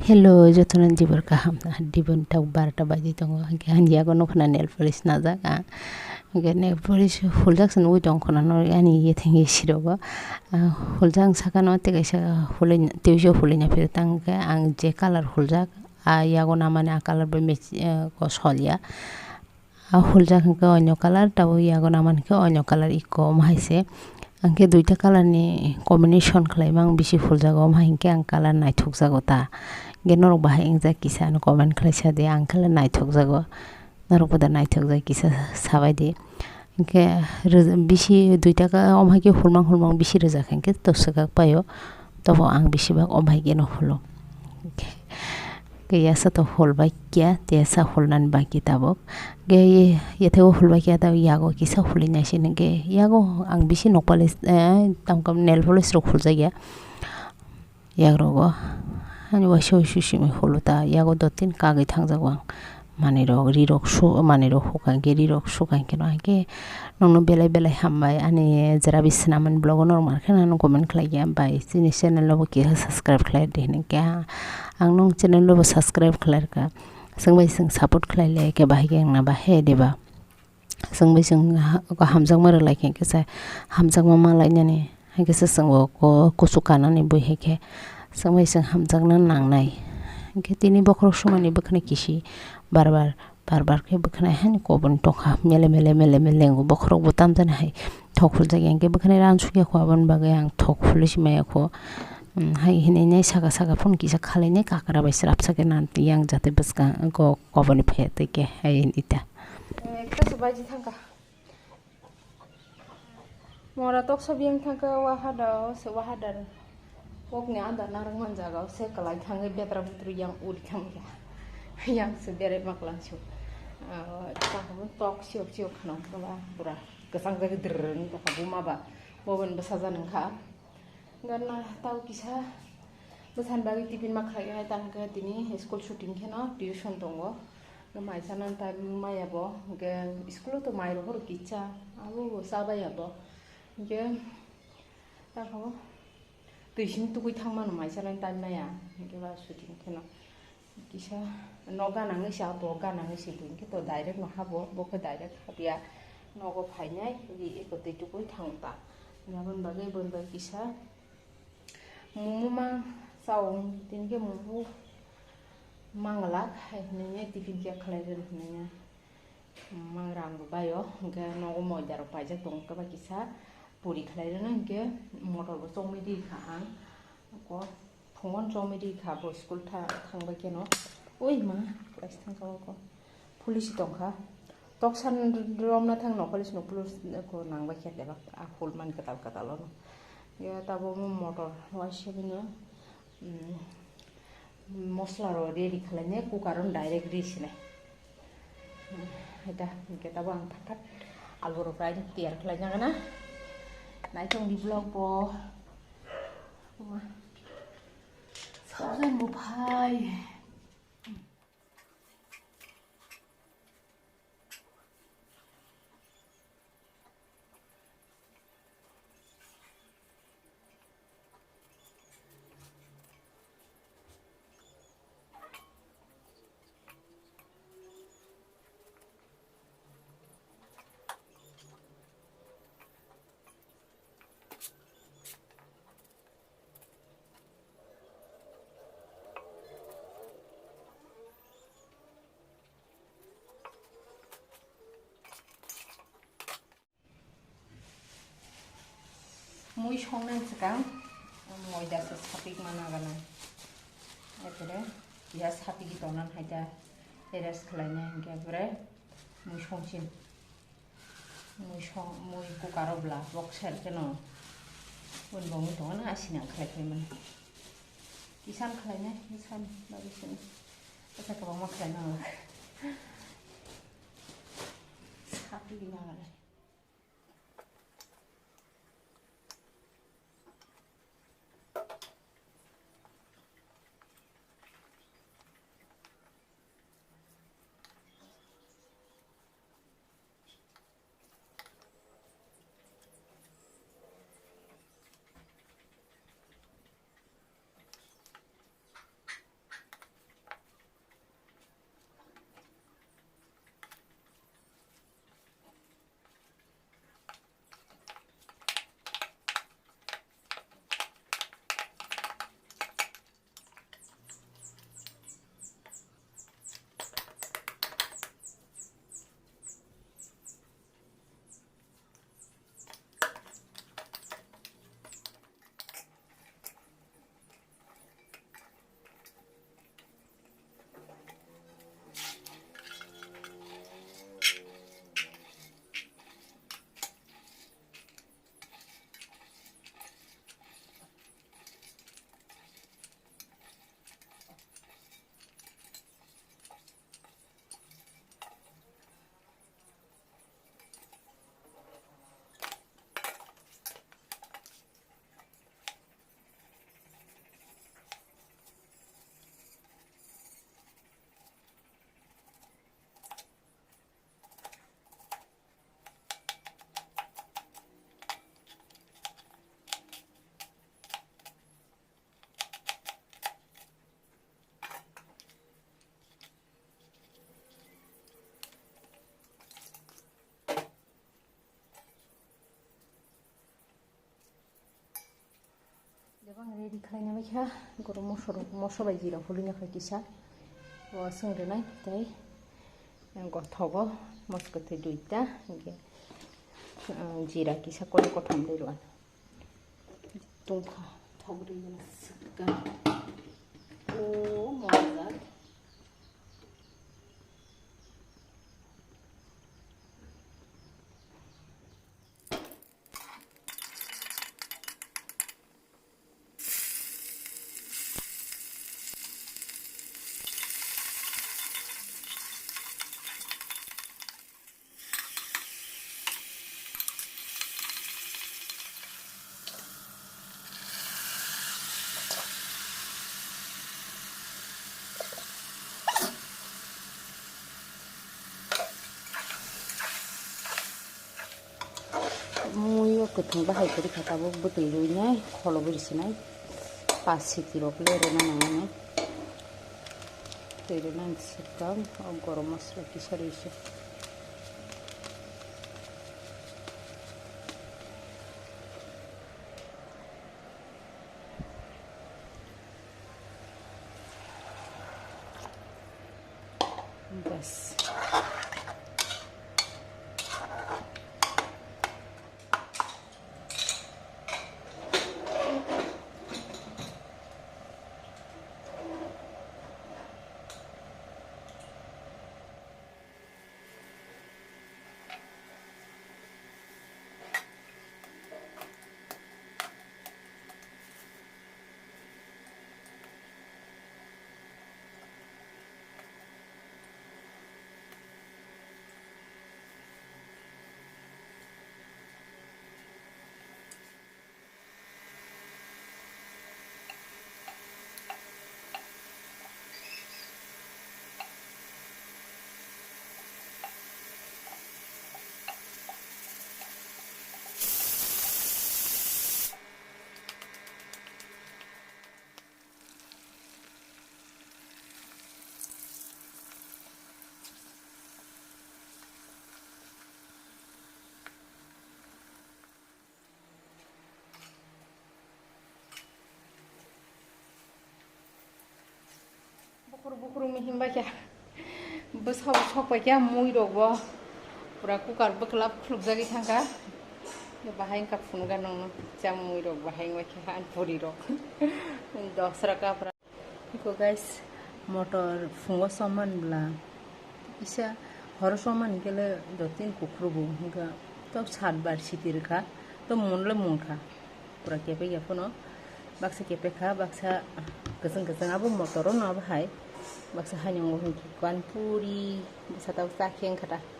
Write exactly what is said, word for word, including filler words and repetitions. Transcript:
Hello, jotono dibor kaham, dibor tak barota baji tongo, hingke ani yago nukha nail polish najak ang, hingke nail polish huljak se nugui tong khuna no ani yetheng yesi rogo, ah, huljak ang saka no tei kaisa hului tei bisingo hului naiphai tang khe ang je colour huljak, ah, yago namani ah colour bai match, eh, ko solia. Ah, huljak hwnkhe onyo colour, tabuk yago naman khe onyo colour ikko omo hai se. Ang khe duita colour ni combination khlaima ang bisi huljago, omo hai hwnkhe ang colour naithokjago ta. Hwnkhe norok bahai wngjak kisa ano comment khlai sa di, ang khe naithokjago. Norok bo da naithokjak kisa sabai di. Hwnkhe rw-, bisi duita ka-, omo hai khe hulmang hulmang bisi rwjak hwnkhe to swkak paio. Tobo ang bisi bak omo hai khe no hulo. Khe yasa to hol bai kya, tei yasa holnani baki tabuk. Khe ye, yathago hol bai kya tabuk yago kisa holi nai sini khe yago ang bisi nokpali, eh, tamo nail polish rok huljak ya. Yagrogo ani waisa waisa simi holo ta yago dottin kagwi thangjago ang. Manwi rok ri rok su, manwi rok hukang khe ri rok sukang khe no hai khe. Nokno belai belai hambai ani jera bi swnamani vlog o norok mankhe nang comment khlai ya bai chini channel no bo keha subscribe khlai di hinwi khe ang nong channel no bo subscribe khlai rwkha chwng bai chwng support khlai le khe bahai khe wngna bahai diba chwng bai chwng ha-, hamjakma rwlai khe kisa hamjakma ma lainani hai kisa chwng bo ko-, kuchuk kanani bui hai khe chwng bai chwng hamjakna nangnai hinkhe tini bokhorok sumani bwkhani kisi bar bar. Bar bar khe bwkhanai haino koboni tokha mele mele mele mele wngo bokhorok bo tamjani hai thok huljak ya hinkhe bwkhanai ransukya kho aboni bagwi ang thok hului si maya kho. Hai hinwi nai saka saka phone kisa khalainai kakra bai srapsa khe nang yang jate bwskang koboni phai tei khe hai hinwi ta. Ekta se baji thangkha. Mora toksa biyang thangkhe wahada o se wahada kokni andar narwk man jaga o se kwlai thangwi betra butru yang uri thangkha. Yang se berai maklang su. Tamo tok siyok siyok khano kaba pura kwchang jagwi drrrr wng tongkha buma ba bo bini bwsajani wngkha. Gana tao kisa bwsani bagwi tiffin ma khlai hai tangkhe tini school shooting kheno tuition tongo. Mai sanani time maya bo hwnkhe school o to mai rohor kisa abo bo chabaya bo hwnkhe tamo twi simi tugui thangmano mai sanani time maya hwnkhe ba shooting kheno kisa nok ganangwi se abo ganangwi se hwnkhe to direct no habo bo khe direct habya nogo phainai ri eko twi tugui thang ta aboni bagwi boni bagwi kisa. Momo ma chao tini khe momo manglak hai hinwi tiffin khe khlai rw hinwi mangra ang bo baio hwnkhe nogo moida rok paijak tongo kisa puri khlai rwno hwnkhe motor bo chomwi rikha ang phungo chomwi rikha bo school thangbai kheno oi ma class thangkha o. Police tongkha. Toksa romna thang no police no police ko nang bai khe debak a hol man kwtal kwtal ono. Ya tabo mo motor waisa bini mosla ro ready khlai ne cooker on direct ri sinai. Eta hwnkhe tabo ang phat phat alu rok rai tiyar khlai nang na. Naithok di vlog bo. Sabjai mo phai. Mui songnai swkang moida se sapik ma naganai. Epore ya sapik tongnai hai da rest khlainai hinkhe epore mui songsin. Mui song, mui cooker o bla, bok sel khe no. Boni bo wngwi tongo na, asina khlai khlai mani. Kisan khlai nai, kisan, babi sini. Asa kwbangma khlai nang. Sapi gini nang. Ang ready khlaina bai kha, goro moso rok, moso bai jira hului na kha kisa. Bo swng rwnai tei gothogo moso kwthwi duita, hwnkhe, ah, jira kisa kori kothom dei rw ano. Tungkha thok rwi gana swkang. O mojak. Mui o kwthwng bahai kwrwi kha, tabuk bwtwi rwinai, kholo bo risinai, pas siti rok le rwna nangnai. Twi rwna swkang o gorom masala kisa rwise. Bas. Bukhur bukhur mihim bai khe bwsa bo sok pai khe mui rok bo pura cooker bwklap khulukjagwi thangkha. Bahai wngkha phunukha nongno cha mui rok bahai wngkha ani puri rok dosra kapra. Iko guys, motor phungo soman bla kisa horo soman kele do tin kukhrubu hingka tok sat bar siti rwkha to munle munkha pura kepek ya phano baksa kepek kha baksa kwchwng kwchwng abo motor no abo hai baksa haino hingki kwan puri bwsa tabuk chakhe wngkha ta.